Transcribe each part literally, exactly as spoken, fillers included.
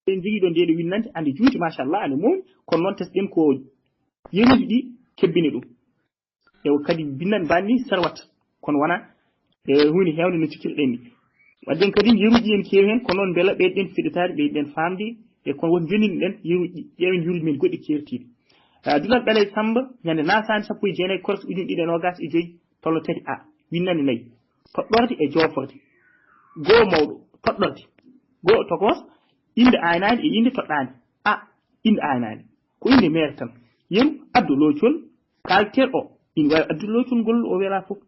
En jogii ɗo ndeeɗo winnande, ande juuti, machallah, ande mawni, kono noon tesɗen ko yeruuji ɗi kebbini ɗum. E kadi binnande mbaɗni serwat, kono wona e huunde heewde no cikkirɗen ni. Wadden kadi yeruuji en keewi heen, kono noon mbela ɓeyɗen fiɗitaade, ɓeyɗen faamde, e kono won jonnin ɗen yeruuji, ƴeewen yeruuji men goɗɗi keertiiɗi. Ah, Dunal Ɓelay Samba, ñande nasaani sappo e jeenayi korse ujunere ɗiɗi e noogas e joy, tollo tati A, winnande nayi. Toɗɗorde e jooforde. Goo mawɗo, toɗɗorde. Goo tokos, innde aynaande e innde toɗɗaande. A, innde aynaande. Ko innde meere tan. Yeru, addu loocol, kaalter o. Ina waawi addu loocol ngol o wela fof.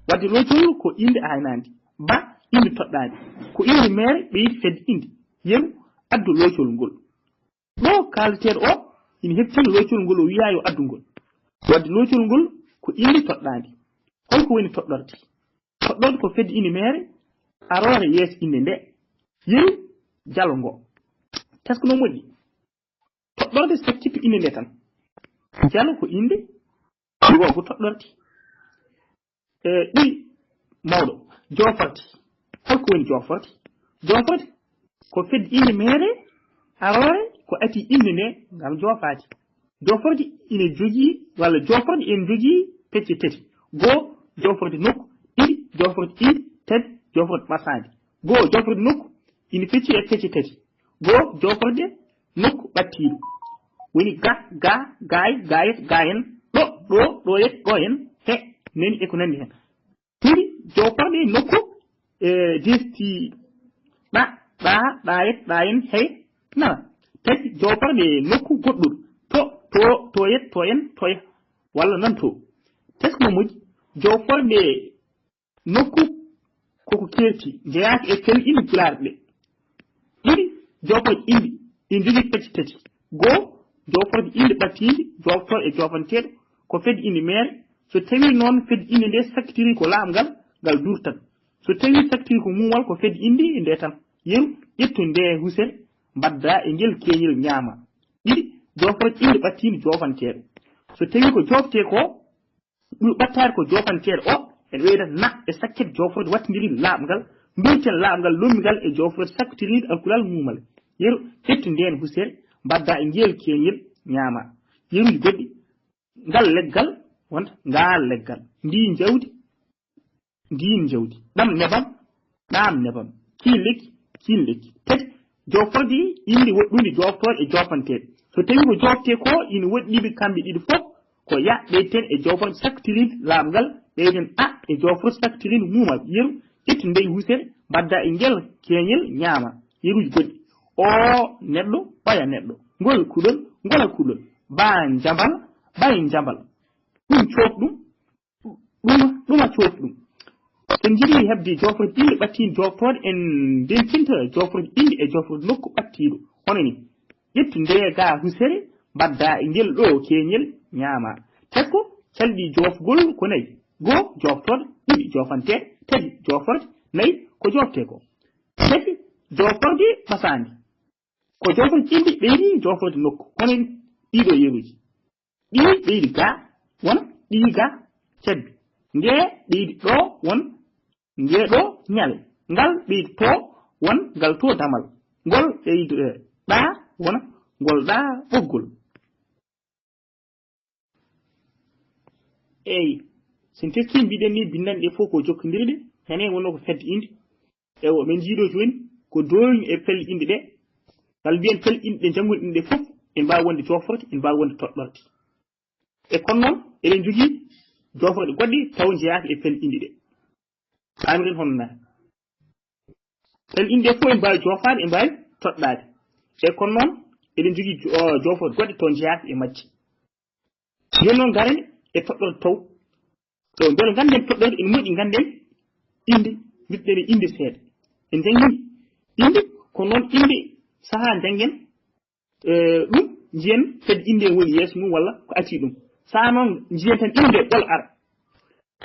Wadde loocol ko innde aynaande. Ba, innde toɗɗaande. Ko innde meere ɓe yiɗi fedde innde. Yeru, addu loocol ngol. Ɗo kaalteeɗo o ina heɓtini loocol ngol o wiyaa yo addu ngol. Wadde loocol ngol ko innde toɗɗaande. Holko woni toɗɗorde? Toɗɗorde ko fedde innde meere, aroore yeeso innde nde. Yeru, jalo ngo. Tesko no moƴƴi. Toɗɗorde sakkitto innde nde tan. Jalo ko innde, ɗiwo ko toɗɗorde. E ɗi mawɗo, jooforde. Holko woni jooforde? Jooforde ko fedde innde meere, aroore ko ati innde nde ngam joofaade. Jooforde ina jogii, walla jooforde ina jogii pecce tati. Goo, jooforde nokku, ɗiɗi, jooforde ɗiɗi, tati, jooforde ɓasaande. Goo, jooforde nokku ina fecci e pecce tati. Goo, jooforde nokku ɓattiiɗo. Woni ga, ga, gaay, gaayet, gaayen, ɗo, ɗo, ɗoyet, ɗoyen, he, neni e ko nanndi heen. Ɗiɗi, jooforde nokku, e, desti, ɗa, ɗa, ɗaayet, ɗaayen, hey, nana. Tati, jooforde nokku goɗɗuɗo. To, to, toyet, toyen, toya. Walla nan to. Tesko mo moƴƴi, jooforde nokku koko keerti, jeyaaka e fel inɗe pulaar ɗe. Ɗiɗi, jooforde inɗe, ɗi njogii pecce tati. Goo, jooforde inɗe ɓattiinde, jooftooɗo e joofanteeɗo, ko fedde inɗe meere. So tawii noon fedde inɗe nde sakkitirii ko laaɓngal, ngal durtat. So tawii sakkitirii ko muumal, ko fedde inɗe nde tan. Yeru, ƴettu nde husere, mbaɗda e ngel keeñel ñaama. Ɗiɗi, jooforde inɗe ɓattiinde joofanteeɗo. So tawii ko jooftee ko, ɓuri ɓattaade ko joofanteeɗo o, en ɓeydat na e sakket jooforde wattindiri laaɓngal, mbelten laaɓngal lommingal e jooforde sakkitiriinde alkulal muumal. Yeru, ƴettu ndeen husere, mbaɗda e ngeel keeñel, ñaama. Yeruuji goɗɗi, ngal leggal, wonta ngaal leggal, ndiin jawdi, ndiin jawdi, ɗam nebam, ɗaam nebam, kiin lekki, kiin lekki. Tati, jooforde innde woɗɗunde jooftooɗe e joofanteeɗe. So tawii ko jooftee ko ina woɗɗi ɓe kamɓe ɗiɗi fof, ko ya ɓeyten e jooforde sakkitiriinde laaɓngal, ɓeyden a e jooforde sakkitiriinde muumal. Yeru, ƴettu ndey husere, mbaɗda e ngel keeñel, ñaama. Yeruuji goɗɗi. Oo neɗɗo, oya neɗɗo. Ngol kuɗol, ngola kuɗol. Baa njambal, bay njambal. Ɗum coof ɗum, ɗuma, ɗuma coof ɗum. So en njiɗii heɓde jooforde inɗe ɓattiinde jooftooɗe, en ndentinta jooforde inɗe e jooforde nokku ɓattiiɗo. Hono ni, ƴettu ndee gaa husere, mbaɗda e ngel ɗoo keeñel, ñaama. Tesko calɗi joofgol ko nayi. Goo, jooftorde, ɗiɗi, joofanteeɗe, tati, jooforde, nayi, ko jooftee ko. Tati, jooforde ɓasaande. Ko jooforde inɗe ɓeydi jooforde nokku. Hono ni ɗiɗo yeruuji. Ɗii ɓeydi ga, won ɗii ga, cabbi. Ngee ɓeydi ɗo, won ngee ɗo ñal. Ngal ɓeydi to, won ngal to damal. Ngol ɓeydi, eh, ɗa, wona ngol ɗa ɓoggol. Eey, so en teski mbiɗen ni binndanɗe ɗe fof ko jokkondirɗe, hene wonno ko fedde inɗe. Ewo, min njiiɗo jooni ko dooyni e pelle inɗe ɗe. Walla mbiyen pelle inɗe ɗe njannguɗen ɗe fof, ene mbaawi wonde jooforde, ene mbaawi wonde toɗɗorde. E kono noon, eɗen njogii jooforɗe goɗɗe taw njeyaaka e pelle inɗe ɗe. Paamiren hono na. Pelle inɗe ɗe fof ene mbaawi joofaade, ene mbaawi toɗɗaade. E kono noon, eɗen njogii jo-, jooforɗe goɗɗe taw njeyaaka e majje. Jooni noon, ngaren e toɗɗorde taw. To mbele ngannden toɗɗorde ene moƴƴi, ngannden innde, mbiɗen e innde seeɗa. En njanngi innde, ko noon innde sahaa njanngen, eh, ɗum, njiyen kadi innde woni yeeso mum walla ko acii ɗum. Sahaa noon njiyen tan innde ɓol ara.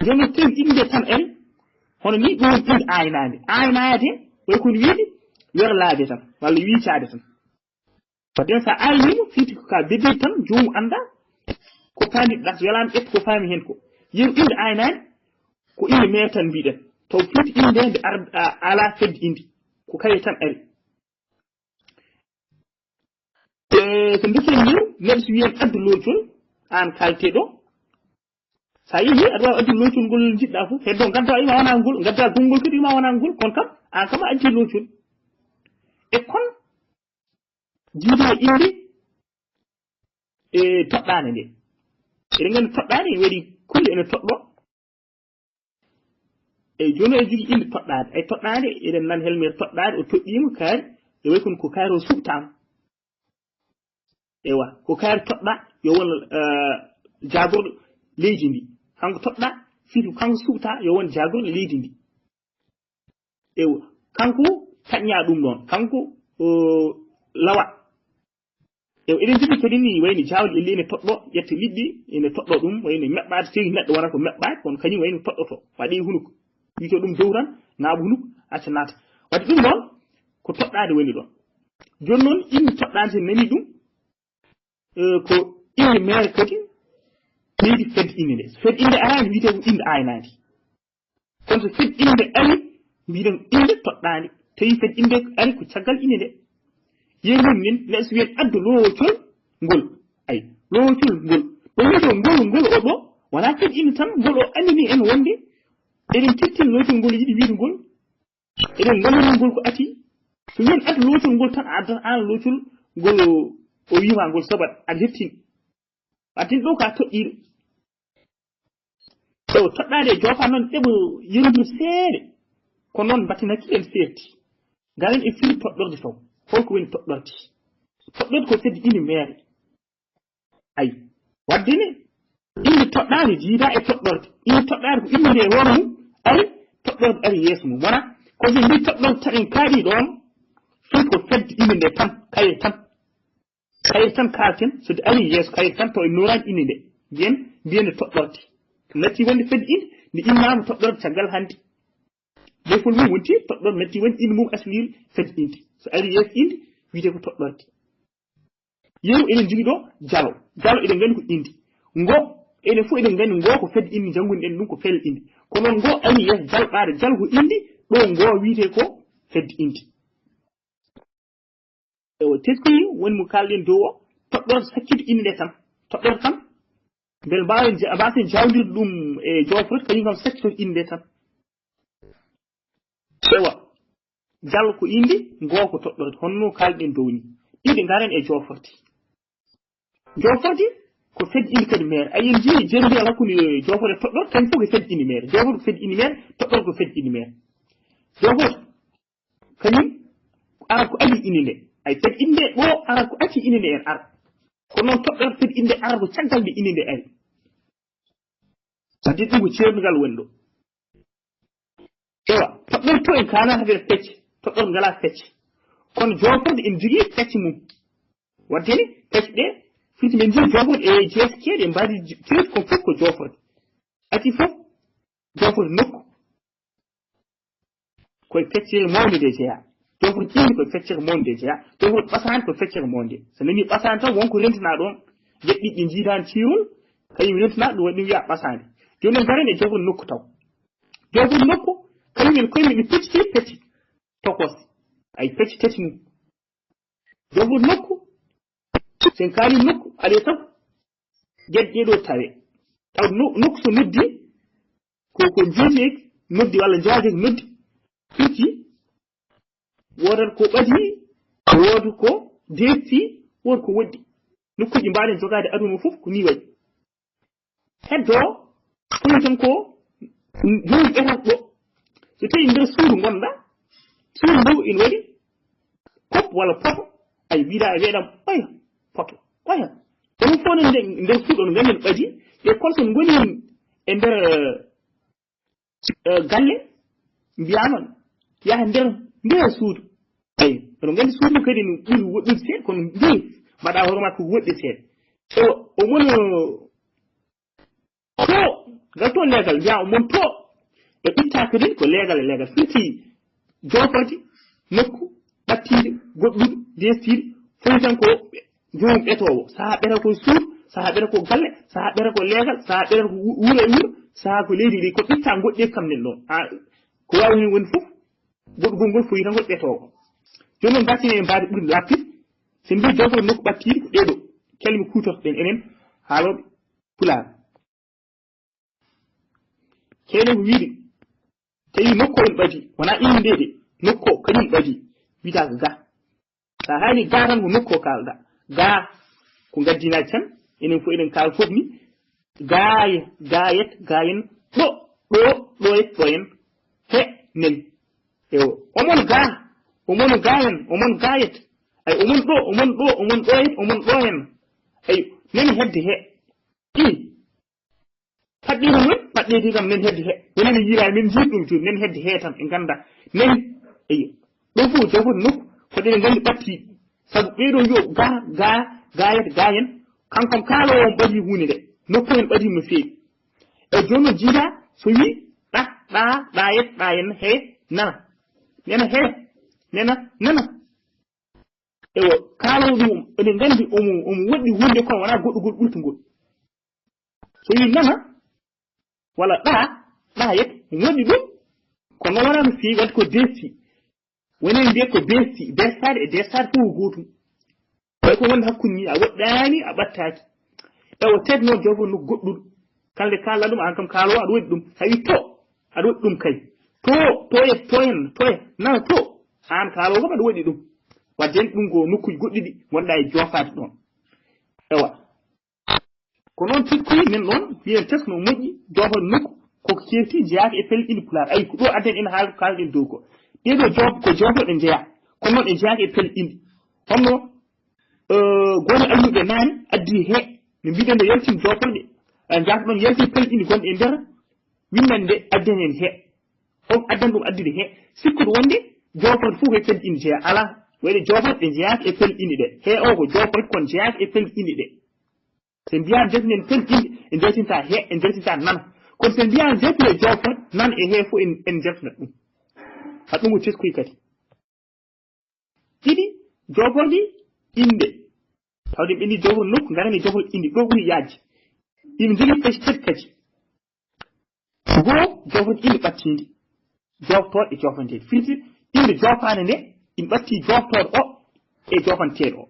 Njiyen noon tawi innde tan ari, hono ni ɗum woni innde aynaande. Aynaade, way kono wiide, werlaade tan, walla wiicaade tan. Wadde sa aynii mo, fiiti ko ka beddi tan, joomu annda ko paami, ɗas welaama ƴettu ko faami heen ko. Yeru innde aynaani, ko innde mere tan mbiɗen. Taw fiiti innde nde ar-, a-, alaa fedde innde. Ko kaye tan ari. Eh, so ndefen yeru, neɗɗo so wiyen addu loocol, aan kaalteɗo. So a yehi, aɗa waawi addu loocol ngol njiɗɗa fof. Heddo ngadda ima wona ngol, ngadda gonngol kadi ima wona ngol, kono kam, aan kam a addi loocol. E kon, jiida inde, e toɗɗaande nde. Eɗen nganndi toɗɗaande ene waɗi kulle ene toɗɗo. Eyi, jooni o jogii innde toɗɗaade. Eyi, toɗɗaade, eɗen nana helmere toɗɗaade, o toɗɗiima kaari, e wayi kono ko kaari o suɓtaama. Ewa, ko kaari toɗɗa, yo won, eh, jaagorɗo leydi ndi. Kanko toɗɗa, fii ko kanko suɓta, yo won jaagorɗo leydi ndi. Ewa, kanko taƴña ɗum ɗoon, kanko, o, lawa. Ewa, eɗen njogii kadi ni wayno jawdi elli ene toɗɗo, ƴetta liɗɗi, ene toɗɗo ɗum, wayno meɓɓaade, so tawii neɗɗo wona ko meɓɓaade, kono kañum wayno toɗɗoto, waɗi hunuko. Wiyto ɗum dow tan, ŋaaɓa hunuko, acca naata. Wadde ɗum ɗoon, ko toɗɗaade woni ɗoon. Jooni noon, innde toɗɗaande so en nanii ɗum, eh, ko innde meere kadi, ɓeydi fedde innde nde. So fedde innde araani, wiyetee ko innde aynaande. Kono so fedde innde ari, mbiɗen innde toɗɗaande. Tawi fedde innde ari ko caggal innde nde. Yeru min, neɗɗo so wiyen addu loocol ngol. Ay, loocol ngol. Ɗo wiyi ɗo ngol, ngol o ɗo, wonaa fedde innde tan, ngol o andini en wonde eɗen teddina loocol ngol, yiɗi wiyde ngol. Eɗen ngolani ngol ko ati. So wiyen addu loocol ngol tan, a addat aan loocol ngol o, o wiima ngol sabat, a hettini. Wadde ɗo ka toɗɗiiɗo. Ewa, toɗɗaade e joofa noon, ɗeɓo yondir seeɗa. Ko noon mbatten hakkille en seerti. Ngaren e firi toɗɗorde taw. Holko woni toɗɗorde? Toɗɗorde ko fedde ine meere. Ay, wadde ne, innde toɗɗaande jiida e toɗɗorde. Innde toɗɗaande ko innde nde hoore mum, ari, toɗɗorde ari yeeso mum. Wona, ko so mbi toɗɗorde tan en kaaɗi ɗoon, fii ko fedde ine nde tan, kayre tan. Kayre tan kaalten, so nde ari yeeso kayre tan, taw en nooraani inde nde. Mbiyen, mbiyen nde toɗɗorde. Natti wonde fedde inde, nde innaama toɗɗorde caggal hannde. Defol mum wonti toɗɗorde, natti wonde inde mum asliri fedde inde. So ari yeeso inde, wiyetee ko toɗɗorde. Yeru eɗen njogii ɗo jalo. Jalo eɗen nganndi ko inde. Ngo, enen fof eɗen nganndi ngo ko fedde inde, njanngunoɗen ɗum ko fedde inde. Kono noon ngo ari yeeso jal ɓaade jal ko inde, ɗo ngo wiyetee ko fedde inde. Ewa, teskoyi woni mo kaalɗen dow o, toɗɗorde sakkito inde nde tan. Toɗɗorde tan, mbele mbaawen ja-, mbaasen jaawndirde ɗum e joofrode, kañum kam sakkito inde nde tan. Ewa, jal ko inde, ngo ko toɗɗorde, honno kaalɗen dow ni. Ɗiɗi ngaren e joofrode. Joofrode ko fedde inde kadi meere. A yiyii jemmbiyal hakkunde joofrode e toɗɗorde, kañum fof ko fedde inde meere. Joofrode ko fedde inde meere, toɗɗorde ko fedde inde meere. Joofrode, kañum, ara ko adii inde nde. Ay, fedde inde nde ɗo, ara ko acci inde nde en ara. Kono noon toɗɗorde fedde inde nde ara ko caggal nde inde nde ari. Wadde ɗum ko ceernungal woni ɗo. Ewa, toɗɗorde to en kaanaa hade pecce, toɗɗorde ngalaa pecce. Kono joofrode ene jogii pecce mum. Wadde ne, pecce ɗe, firti men njii joofrode e jeesekeeɗe, mbaadi j-, keewɗi kon fof ko joofrode. Acci fof, joofrode nokku. Koye feccere mawnde nde jeyaa. Joofrode ƴiiƴe koye feccere mawnde nde jeyaa. Joofrode ɓasaande koye feccere mawnde. So nanii ɓasaande tan, won ko rentinaa ɗoon. Yeɗɗi ɗi njiidaani ciirol, kañum rentinaa ɗum, waɗi ɗum wiyaa ɓasaande. Jooni noon, ngaren e joofrode nokku taw. Joofrode nokku, kañum en koye men peccitii pecce tokos. Ay, pecce tati mum. Joofrode nokku, sen kaali nokku, alaa e sago, geɗe ɗee ɗoo tawee. Taw no-, nokku so noddi, ko, ko njeeteeki noddi walla njaajeeki noddi, firti, woodata ko ɓadii, wooda ko deesti, wooda ko woɗɗi. Nokkuuji mbaaɗen jogaade aduna fof ko nii wayi. Heddo, kono tan ko jom ɓetal ɗo. So tawi nder suudu ngonɗa, suudu ndu ina waɗi kop walla poto, ay, wiɗa e weeɗam, oya, poto, oya. Kono fof ne nder, nder suudu on ngannden ɓadi, e kono so ngoni e nder, eh, galle, mbiyaama, yaha nder, nder suudu. Eyi, oɗon nganndi suudu kadi no ɓuri woɗɗude seeɗa, kono mbi, mbaɗa hoore ma ko woɗɗi seeɗa. So o mono to, ngal to leegal, mbiya o mon to, e itta kadi ko leegal e leegal. Firti jooforde, nokku, ɓattiiɗe, goɗɗuɗe, deestiiɗe, fof tan ko joom ɓetoowo. Sahaa ɓeta ko suudu, sahaa ɓeta ko galle, sahaa ɓeta ko leegal, sahaa ɓeta ko wu-, wuro e wuro, sahaa ko leydi ndi, ko itta goɗɗi e kam nen ɗo. A, ko waawi heen woni fof, goɗɗugol ngol fof yiɗa ngol ɓetoowo. Jooni noon, mbaɗten e mbaadi ɓuri laaɓtude, So en mbii joofre nokku ɓattiiɗi, ko ɗee ɗoo kelme kuutortoɗen enen haalooɓe Pulaar. Keɗen ko wiide, tawi nokku o en ɓadii, wonaa innde nde de, nokku o kañum ɓadii, wiytaa ko ga. So a haalii ga tan ko nokku o kaalɗaa. Ga ko ngaddiinaaji tan, enen fof eɗen kaala fof ni, gaaye, gaayet, gaayen, ɗo, ɗo, ɗoyet, ɗoyen, he, nen. Ewo, omon ga, omon gaayen, omon gaayet. Ay, omon ɗo, omon ɗo, omon ɗoyet, omon ɗoyen. Ay, nen hedde he. I. Paɗɗiiɗo noon, paɗɗiiɗo kam nen hedde he. Wonani yiiraa men njiiɗ ɗum jooni, nen hedde he tan, ɓe ngannda. Nen, eyo. Ɗo fof joofata nokku, ko ɗen nganndi ɓattiiɗi. Sabu ɓee ɗoo yo ga, ga, gaayet, gaayen. Kanko kam kaaloowo on ɓadii huunde nde. Nokku en ɓadii no feewi. E jooni noon jiidaa, so wii, ɗa, ɗa, ɗaayet, ɗaayen, he, nana. Nena he, nena, nana. Ewo, kaaloowo ɗum, eɗen nganndi omo, omo woɗɗi huunde kono wonaa goɗɗo goɗɗo ɓurtungol. So wii nana, walla ɗa, ɗaayet, omo woɗɗi ɗum, kono noon wonaa no feewi, wadde ko deesti. Woni en mbiya ko deesti, deestaade e deestaade fof ko gootum. Way ko wonde hakkunde ni, a woɗɗaani, a ɓattaaki. Tawa tedno joofo no goɗɗuɗo. Kalde kaalɗaa ɗum, aan kam kaaloowo, aɗa woɗɗi ɗum. Tawi to, aɗa woɗɗi ɗum kay. To, to e, to en, to e, nana to. Aan kaaloowo kam aɗa woɗɗi ɗum. Wadde en ɗum ko nokkuuji goɗɗi ɗi ngonɗaa e joofaade ɗoon. Ewa. Ko noon tekkoyi men ɗoon, mbiyen teskno moƴƴi, joofo nokku, koko ceerti, jeyaaka e pelle ɗiɗi Pulaar. Ayi, ko ɗo adden en haala ko kaalɗen dow ko. Ɗee ɗoo joof-, ko joofo ɗe njeyaa. Kono noon ɗe njeyaaka e pelle ɗiɗi. Honno, eh, gooto alluɓe naane addi he, no mbiɗen ɗo yaltin joofo ɗe, eh, njaafo ɗoon yalti pelle ɗiɗi gonɗe e nder, winndande adden en he. On addan ɗum addude he. Sikkude wonde joofo fof ko e pelle ɗiɗi jeyaa. Alaa, wayde joofo ɗe njeyaaka e pelle ɗiɗi ɗe. He o ko joofo kon jeyaaka e pelle ɗiɗi ɗe. So en mbiyaani jawtinen pelɗinɗe, en jawtinta he, en jawtinta nan. Kono so en mbiyaani jawtinen jawfat, nan e he fof en, en jawtinat ɗum. Haɗa ɗum ko teskoy kadi. Ɗiɗi, jawfat ɗi innde. Tawde ɓe ni jawfat nokku, ngara ni jawfat innde. Ɗo ɓuri yaajde. Ina njogii pecce tati kadi. Goo, jawfat innde ɓattiinde. Jooftooɗo e joofanteeɗo. Firti, innde joofaande nde, ina ɓatti jooftooɗo o e joofanteeɗo o.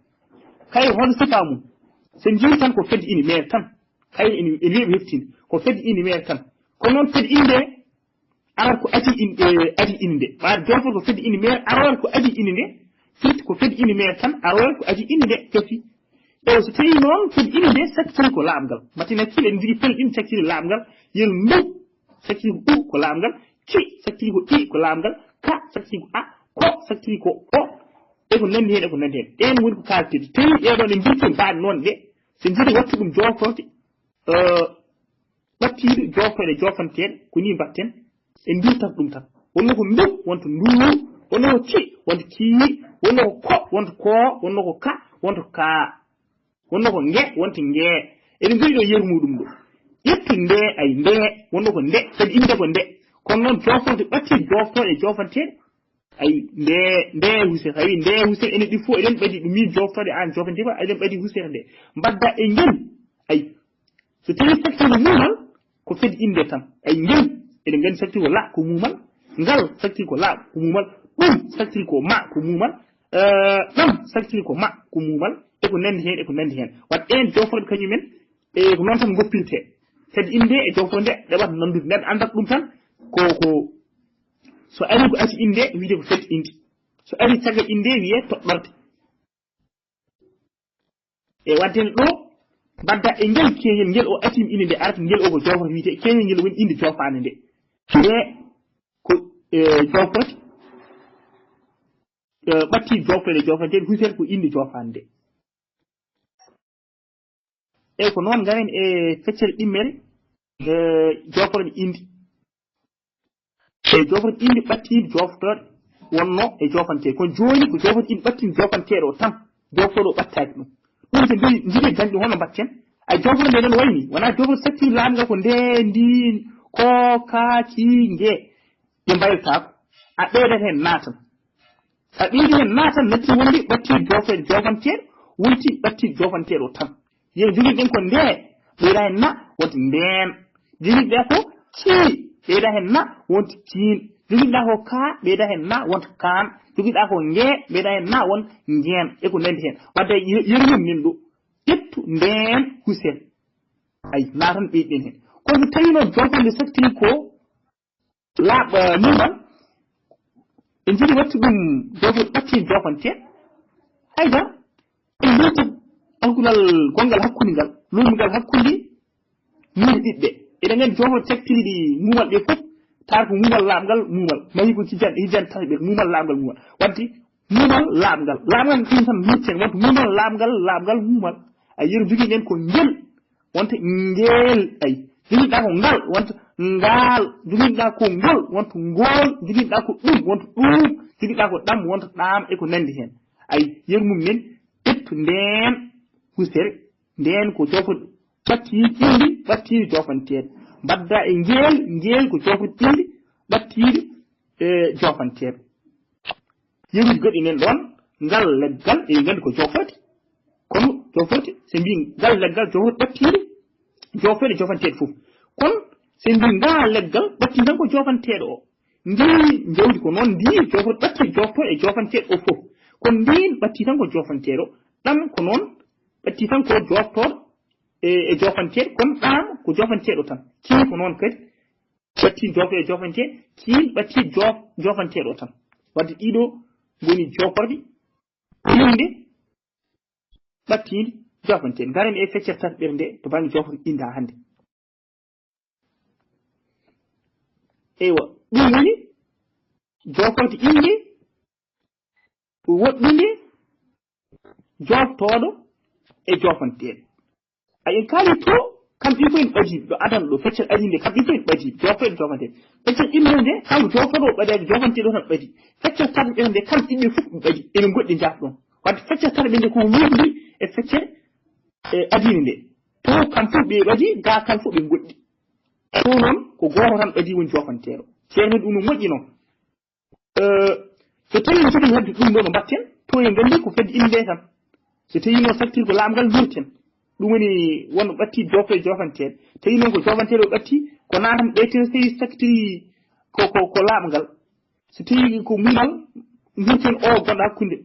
Kay, hono sifaa mum? So en njiyii tan ko fedde ine meere tan. Kay, ene, ene weeɓi heftinde. Ko fedde ine meere tan. Kono noon, fedde ine nde, arat ko adi in-, eh, adi ine nde. Ɓaade joofata ko fedde ine meere, aroore ko adi ine nde. Firti ko fedde ine meere tan, aroore ko adi ine nde. Gasi. Ewa, so tawii noon, fedde ine nde, sakkitiri ko laaɓngal. Mbaɗten hakkille, en njogii pelɗinɗe, sakkitiri laaɓngal. Yen ndu. Sakkiri ko u ko laaɓngal, ki sakkiri ko i ko laaɓngal, ka sakkiri ko a, ko sakkiri ko o, e ko nanndi heen, e ko nanndi heen. Ɗeen woni ko kaalteɗi. Tawi ɗee ɗoo ne mbirti mbaɗ noon ɗe, so njiɗi wattu ɗum jooforde, eh, ɓattiiɗo jooftoɗe joofanteeɗe, ko nii mbaɗten, en mbirtat ɗum tan. Wonno ko ndu, wonto ndu, wonno ko ki, wonto ki, wonno ko ko, wonto ko, wonno ko ka, wonto ka. Wonno ko nge, wonti nge. Eɗen njogii ɗo yeru muɗum ɗo. Ƴettu nde, ay, nde, wonno ko nde, kadi innde ko nde. Kono noon, jooftoode ɓatti, jooftoode, joofanteede. Ay, nde, nde huse, tawi nde huse, ene ɗi fof eɗen ɓadi ɗum min jooftoode, aan joofante ko, eɗen ɓadi husere nde. Mbadda e ngel. Ay, so tawi sakkiri ko muumal, ko fedde innde tan. Ay, ngel, eɗen nganndi sakkiri ko la, ko muumal. Ngal, sakkiri ko la, ko muumal. Ɗum, sakkiri ko ma, ko muumal. Eh, ɗam sakkiri ko ma, ko muumal, e ko nanndi heen, e ko nanndi heen. Waɗ ɗeen jooforɓe kañumen, e ko noon tan ngoppirtee. Fedde innde e joofo nde, ɗe waɗ nanndude. Nden anndat ɗum tan, ko, ko, so ari ko ati innde, wiyde ko fedde innde. So ari caggal innde, wiyee toɗɗorde. E waɗde ɗo, mbadda e ngel keñel, ngel o atim ine nde arata, ngel o ko joofata wiyetee, keñel ngel woni innde joofaande nde. Nde ko, e, joofata, e, ɓatti jooftere joofante, huset ko innde joofaande nde. E ko noon ngaren e feccere ɗimmere, e, jooforde innde. E jooforde innde ɓattiinde jooftooɗo wonno e joofante. Kono jooni ko jooforde innde ɓattiinde joofanteeɗo o tan. Jooftooɗo o ɓattaaki ɗum. Ɗum so mbiyi, njiɗi dañde hono mbaɗten. Ay jooforde nde noon wayni. Wonaa jooforde satti laaɓngal ko nde, ndi, ko, ka, ki, nge. Ɓe mbayltaako. A ɓeydat heen naatan. So a ɓeydi heen naatan, natti wonde ɓattiiɗo joofeede joofanteeɗo, wonti ɓattiiɗo joofanteeɗo o tan. Yen jogii ɗen ko nde, ɓeyda heen na, wonti ndeen. Jogii ɓe ko ci, ɓeyda heen na, wonti tiin. Jogiɗaa ko kaa, ɓeyda heen na, wonta kaan. Jogiɗaa ko ngee, ɓeyda heen na, won ngeen. E ko nanndi heen. Wadde ye-, yeru mum nen ɗo. Ƴettu ndeen husel. Ay, na tan ɓeyden heen. Kono so tawii noon joofande saktiri ko laaɓ, eh, mumal, en njiɗi wattu ɗum joofo-, ɓatti joofante. Hayda, en njiɗi alkulal gonngal hakkunde ngal, lownugal hakkunde Miin ɓiɓɓe, eɗen nganndi joofo saktiri ɗi mumal ɗe fof, taar ko mumal laaɓngal mumal. Mahi ko hijjan, hijjan tati ɓe mumal laaɓngal mumal. Wadde mumal laaɓngal. Laaɓngal ɗum tan lutten, wonta mumal laaɓngal, laaɓngal mumal. A yeru jogii nen ko ngel, wonta ngeel, ay. Jogiɗaa ko ngal, wonta ngaal. Jogiɗaa ko ngol, wonta ngool. Jogiɗaa ko ɗum, wonta ɗuum. Jogiɗaa ko ɗam, wonta ɗaam, e ko nanndi heen. Ay, yeru mum nen, ƴettu ndeen husere, ndeen ko joofo ɓattiiɗi ɗiɗi, ɓattiiɗi joofanteeɗi. Mbadda e ngeel, ngeel ko joofo ɗiɗi, ɓattiiɗi, e, joofanteeɗi. Yeruuji goɗɗi nen ɗoon, ngal leggal, eɗen nganndi ko joofode. Kono joofode, so mbii ngal leggal joofode ɓattiiɗi, joofode joofanteeɗi fof. Kono so mbii ngal leggal ɓattii tan ko joofanteeɗo o. Ndii njawdi ko noon, ndii joofode ɓattii joofto e joofanteeɗo o fof. Kono ndiin ɓattii tan ko joofanteeɗo. Ɗam ko noon, ɓattii tan ko jooftooɗo e, e joofanteeɗo, kono ɗaam ko joofanteeɗo tan. Kiin ko noon kadi, ɓattii joofto e joofanteeɗo, kiin ɓattii joof-, joofanteeɗo tan. Wadde ɗiɗo ngoni jooforɗe, innde ɓattiinde joofanteeɗe. Ngaren e feccere tataɓere nde to bannge jooforɗe innde haa hannde. Eywa, ɗum woni jooforɗe innde woɗɗunde jooftooɗo e joofanteeɗo. A en kaali to, kam ɗi fof en ɓadii, ɗo adan ɗo, feccere adii nde, kam ɗi fof en ɓadii, joofto e joofanteeɗo. Feccere innde nde, kam jooftooɗo o ɓadaani, joofanteeɗo tan ɓadii. Feccere tataɓere nde, kam ɗiɗi fof ɓe ɓadii, ene ngoɗɗi njaaf ɗon. Wadde feccere tataɓere nde ko luuɓi e feccere, e, adiinde nde. To kam fof ɓe ɓadii, gaa kam fof ɓe ngoɗɗi. To noon, ko gooto tan ɓadii woni joofanteeɗo. Ceerno ɗum no moƴƴi noon. Eh, so tawii en njiɗii heɓde ɗum ɗo no mbaɗten, to en nganndi ko fedde innde tan. So tawii noon saktiri ko laaɓngal, njurten. Ɗum woni won ɓattii joofto e joofanteeɗo. Tawi noon ko joofanteeɗo ɓattii, ko na tan ɓeyten so tawii saktiri ko, ko, ko laaɓngal. So tawii ko mumal, njurten o gonɗo hakkunde.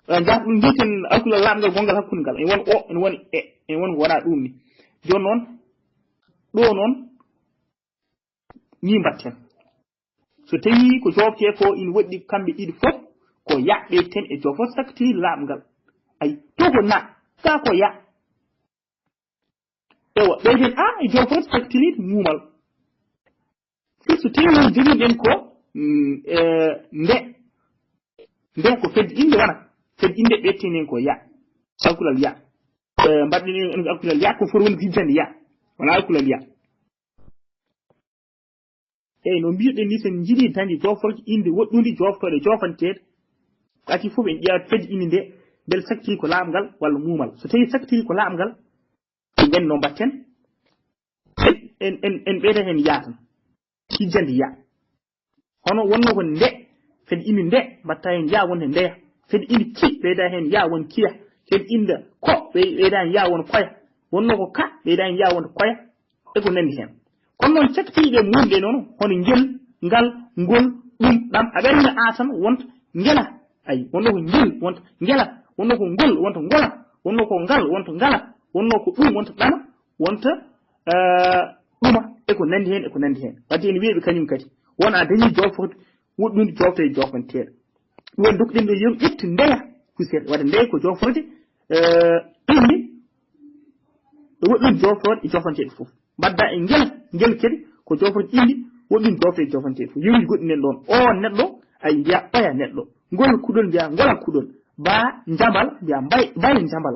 Eh, njaafo ɗum njurten alkulal laaɓngal gonngal hakkunde ngal. Ene won o, ene won e, ene won ko wona ɗum ni. Jooni noon, ɗo noon, ni mbaɗten. So tawii ko jooftee ko ina woɗɗi kamɓe ɗiɗi fof, ko yaɓɓeten e joofo saktiri laaɓngal. Ay, to ko na, ka ko ya. Ewa, ɓeyden a e joofo saktiri muumal. Fii so tawii noon jogiɗen ko, mm, eh, nde, nde ko fedde innde wona, fedde innde ɓeyten en ko ya. Alkulal ya. Eh, mbaɗɗen en alkulal ya, ko foti woni hijjande ya. Wona alkulal ya. Eyi, no mbiruɗen ni, so en njiɗii dañde jooforji innde woɗɗundi jooftooɗe joofanteeɗe, ɓati fof en ƴeewat fedde innde nde, mbele saktiri ko laaɓngal walla muumal. So tawii saktiri ko laaɓngal, en nganndi no mbaɗten, en, en, en ɓeyda heen ya tan, hijjande ya. Hono wonno ko nde, fedde innde nde, mbaɗta heen ya wonde ndeya. Fedde innde ki, ɓeyda heen ya won kiya. Fedde innde ko, ɓey-, ɓeyda heen ya won koya. Wonno ko ka, ɓeyda heen ya won koya. E ko nanndi heen. Kono noon, cakkitiiɗe mum ɗe noon, hono ngel, ngal, ngol, ɗum, ɗam, a ɓeyna a tan wonta ngela. Ay, wonno ko ngel wonta ngela, wonno ko ngol wonta ngola, wonno ko ngal wonta ngala, wonno ko ɗum wonta ɗama, wonta, eh, ɗuma, e ko nanndi heen, e ko nanndi heen. Wadde ene weeɓi kañum kadi. Won a dañii jooforde woɗɗude joofte e joofanteeɗe. Ɗum waɗi ndokkuɗen ɗo yeru ƴettu ndeya husere. Wadde ndeya ko jooforde, eh, ɗum ni, e woɗɗude jooftoode e joofanteeɗe fof. Mbadda e ngel, ngel kadi ko jooforde innde, woɗɗude joofte e joofanteeɗe fof. Yeruuji goɗɗi nen ɗoon. O neɗɗo, ay mbiya oya neɗɗo. Ngol kuɗol mbiya ngola kuɗol. Ba njambal mbiya mbay, bay njambal.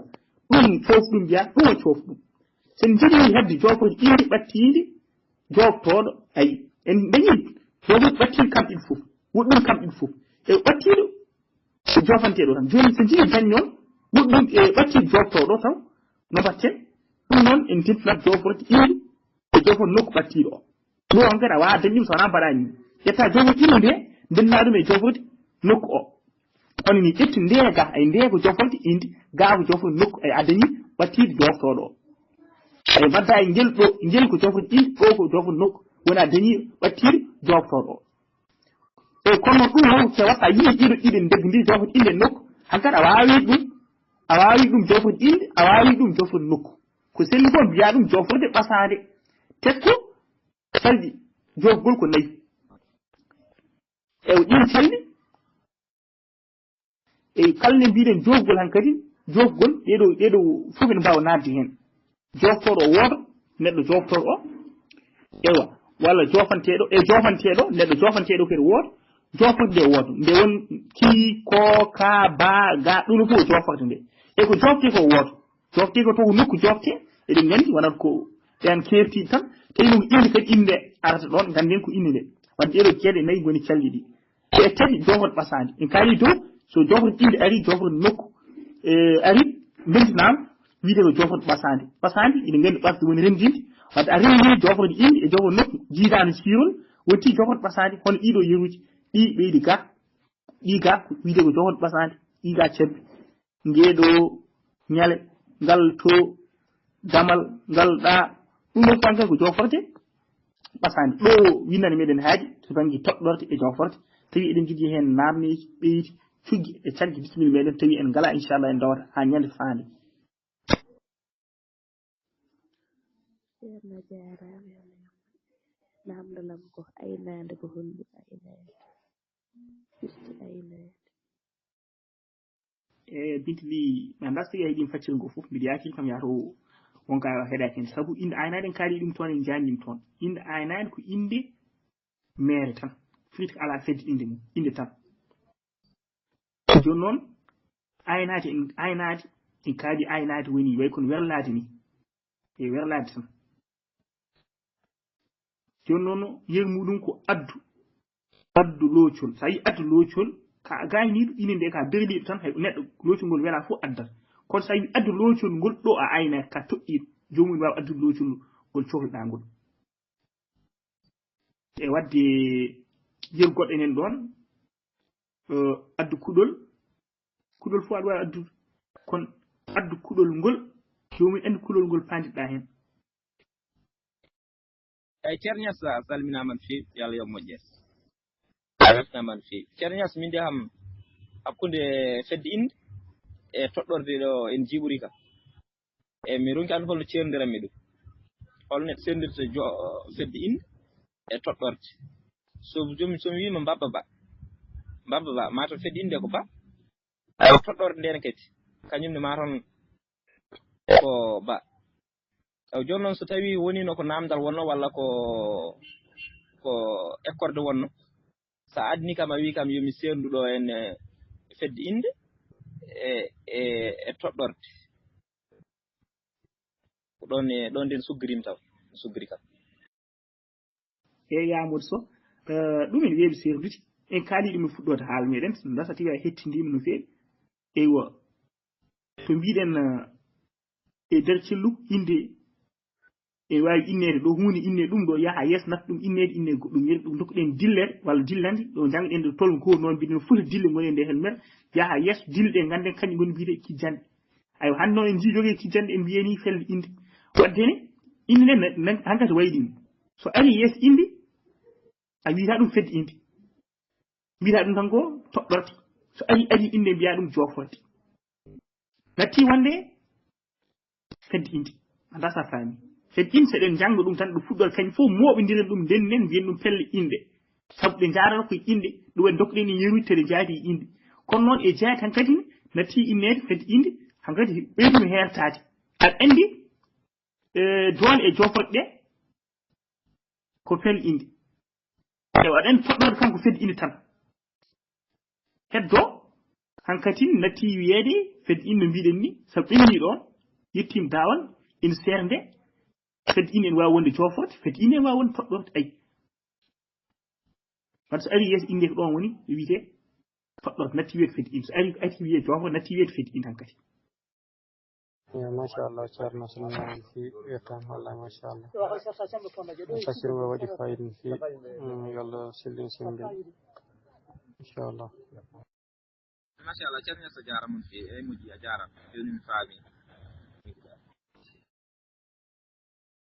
Ɗum coof ɗum mbiya ɗum o coof ɗum. So en njiɗii heɓde jooforde innde ɓattiinde, jooftooɗo, ay, en dañii jooforde ɓattiiɗo kam ɗiɗi fof, woɗɗude kam ɗiɗi fof. E ɓattiiɗo, e joofanteeɗo tan. Jooni so njiɗii dañnoon woɗɗude e ɓattiiɗo jooftooɗo taw, no mbaɗten? Ɗum noon en tintinat jooforde innde e jooforde nokku ɓattiiɗo o. Ɗo on kadi a waawaa dañde ɗum so wonaa mbaɗaa nii. Ƴetta jooforde innde nde, ndennaa ɗum e jooforde nokku o. Kono ni ƴettu nde ga, ay nde ko jooforde innde, ga ko jooforde nokku, ay a dañii ɓattiiɗo jooftooɗo o. Ay mbadda e ngel ɗo, ngel ko jooforde innde, ɗo ko jooforde nokku, woni a dañii ɓattiiɗo jooftooɗo o. E kono ɗum o, so watta yii ɗiɗo, ɗiɗo ndegndi jofot inde nokku. Hankadi a waawi ɗum, a waawi ɗum jofot inde, a waawi ɗum jofot nokku. Ko selli ko mbiya ɗum joforde ɓasaande. Tekko calɗi, jofgol ko nayi. E ɗin calɗi, e kala nde mbiɗen jofgol hankadi, jofgol, ɗeɗo, ɗeɗo fof ene mbaawa naatde heen. Joftooɗo o wooto, neɗɗo joftooɗo o, ewa, walla jofanteeɗo, e jofanteeɗo, neɗɗo jofanteeɗo kadi wooto, joforde nde wooto. Nde won ki, ko, ka, ba, ga, ɗum fof o joforde nde. E ko jofte ko wooto. Jofte ko to ko nokku jofte, eɗen nganndi wonat ko ɓen keertiiɗo tan. Tawi noon ko innde kadi, innde arata ɗoon, ngannden ko innde nde. Wadde ɗeɗo geɗe nayi ngoni calɗi ɗi. E tati, joforde ɓasaande. En kaali dow, so joforde inde ari, joforde nokku, e, ari, ndentinaama, wiyetee ko joforde ɓasaande. Ɓasaande, ina nganndi ɓasde woni renndinde. Wadde a renndii joforde inde e joforde nokku, jiidaano siirol, wonti joforde ɓasaande, hono ɗiɗo yeruuji, ɗi ɓeydi ga, ɗi ga, wiyetee ko joforde ɓasaande, ɗi ga cebbe. Ngeeɗo ñale, ngal to, damal, ngal ɗa, ɗum ɗo tan kay ko joforde ɓasaande. Ɗo winnande meɗen haaji to bannge toɗɗorde e joforde, tawi eɗen jogii heen naamneeji, ɓeyti, cuggi e cagge, bisimilla meɗen, tawi en ngalaa, inchallah, en ndewata haa ñande faande. Ceerno jaaraama, yo Allah yurmo. Naamndo lam ko aynaande, ko honɗum aynaande? Firti aynaande. E binti li ma ndastigi ay ɗin faccirgo fof mbiɗa yaakiri kam yato wonka heɗaki hen sabu inde aynaade en kaali ɗum toon en jangin toon inde aynaade ko inde mere tan firti ala fedde inde mum inde tan joni noon aynaade en aynaade en kaali aynaade woni way kono werlaade ni e werlaade tan joni noon yeru muɗum ko addu addu loocol so a yi addu loocol ka gayniɗo ine nde ka berliɗo tan hay neɗɗo loocol ngol wela fof addat kono so a yi addu loocol ngol ɗo a ayna ka toɗɗiɗo jomum wawa addude loocol ngol cohluɗa ngol e wadde yeru goɗɗo enen ɗon addu kuɗol kuɗol fof aɗa wawi addude kono addu kuɗol ngol jomum andi kuɗol ngol pandiɗɗa hen Eyi Ceerno Ñas a salminaama no feewi, yo Allah yoɓ moƴƴere. A weltanaama no feewi. Ceerno Ñas min de kam hakkunde fedde innde e toɗɗorde ɗo en njiiɓorii kam. Eyi mi ronki anndude holno ceerndiranmi ɗum. Holno neɗɗo seerndirta jo fedde innde e toɗɗorde. So joomum so mi wiima Mbabba Ba, Mbabba Ba maa taw fedde innde ko Ba. Ayo toɗɗorde nden kadi kañum ne maa toon ko Ba. Ewa jooni noon so tawii woniino ko naamndal wonnoo walla ko ko ekkorde wonnoo so a adnii kam a wii kam yo mi seerndu ɗoo heen e fedde innde e e e toɗɗorde ko ɗoon e ɗoon nde mi suggiriima taw mi suggiri kam. Eeyi Aamadu Soh, ɗum ene weeɓi seerndude. En kaalii ɗum e fuɗɗoode haala meɗen, so ndasa tigi a hettindiima no feewi. Eywa, to mbiɗen e nder cellugu innde ene waawi inneede ɗo huunde innee ɗum ɗo yaha yeeso natta ɗum inneede innee goɗɗum yeru ɗum ndokkuɗen dilleede walla dillande ɗo njangɗen ɗo tolno ko noon mbiɗen foti dille ngoni e nde hel mer yaha yeeso dille ɗe ngannden kañum ngoni mbiyetee kijjanɗe. Ayo hannde noon en njii jogee kijjanɗe en mbiyanii felle innde waɗde ne innde nde hankadi wayi ɗum so arii yeeso innde a wiyata ɗum fedde innde mbiyata ɗum tan ko toɗɗorde so arii arii innde mbiya ɗum jooforde natti wonde fedde innde anda sa faami fedde innde so eɗen njannga ɗum tan ɗo fuɗɗoore kañum fof mooɓondiren ɗum ndennden mbiyen ɗum pelle innde sabu ɓe njaarata koye innde ɗo waɗi ndokkuɗen en yeruuji teɗe jaadi e innde kono noon e jeya tan kadi natti inneede fedde innde hankadi ɓeyduno heertaade aɗa anndi doole e jofroɗe ɗe ko pelle innde ewa aɗa anndi toɗɗoode kanko fedde innde tan heddo hankadi natti wiyeede fedde innde no mbiɗen ni sabu ɓenni ɗoon yettiima daawal ina seernde fedde innde ene waawi wonde joforde fedde innde ene waawi wonde toɗɗorde ayi wadde so arii yeeso innde ko ɗoon woni wiyetee toɗɗorde natti wiyeede fedde innde so arii ko arii wiyee joforde natti wiyeede fedde innde hankadi Yo machallah ceerno sinno on fi wetam wallay machallah tafsir o waɗi fayida no fewi yo allah sellin sengel inchallah machallah ceerno ñas a jarama on fi eyi moƴƴi a jarama joni mi faami